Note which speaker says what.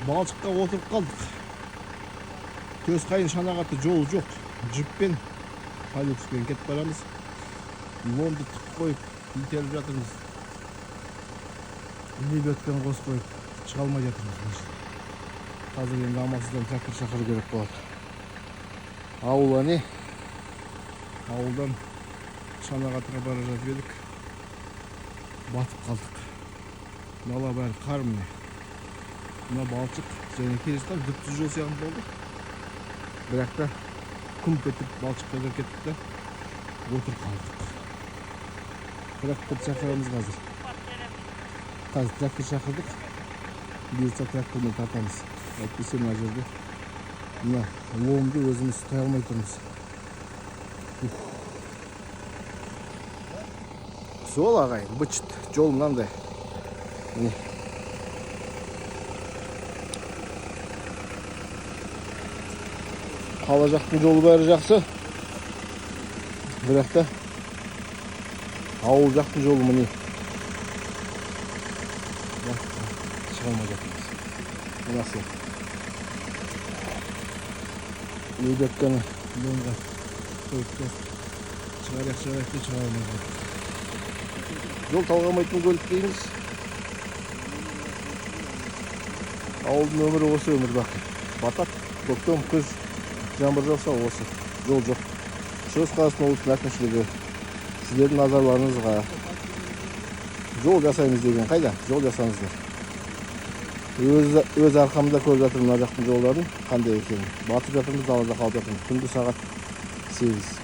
Speaker 1: Балшыққа отырып қалдық. Төсқайын Шанағаты жол жоқ. Джиппен, Хайлюкспен кетіп барамыз. Ломды тығып қойып, итеріп жатырмыз. Лебедканы қосып қойып, шыға алмай жатырмыз мына жерде. Қазір енді амалсыздан трактор шақыру керек болады. Ауыл әне. Ауылдан Шанағатыға бара жатып едік. Батып қалдық. Дала бәрі қар міне. Мына балшық және келе жатқан түп-түзу жол сияқты болды. Бірақ та күмп етіп балшыққа кіріп кеттік та отырып қалдық. Трактор шақырамыз қазір. Қазір трактор шақырдық. Бұйыртса трактормен тартамыз. Әйтпесе мына жерде мына ломды өзіміз ұстай алмай тұрмыз. Ух. Сол ағайын, быт-шыт, жол мынандай. Міне. Қала жақтың жолы бәрі жақсы. Бірақ та ауыл жақтың жолы міне. Шыға алмай жатырмыз. Мына сияқты. Лебедканы ломға қойып та шығарайық, шығарайық деп шыға алмай қалдық. Жол талғамайтын көлік дейміз. Ауылдың өмірі осы өмір бақи. Батат, көктем, күз, жаңбыр жауса осы. Жол жоқ. Шығыс Қазақстан облысының әкімшілігі сіздердің назарларыңызға жол жасаймыз деген қайда? Жол жасаңыздар. Өз арқамда көріп жатырмын мына жақтың жолдарын қандай екенін. Батып жатырмыз, далада қалып жатырмыз. Түнгі сағат 8.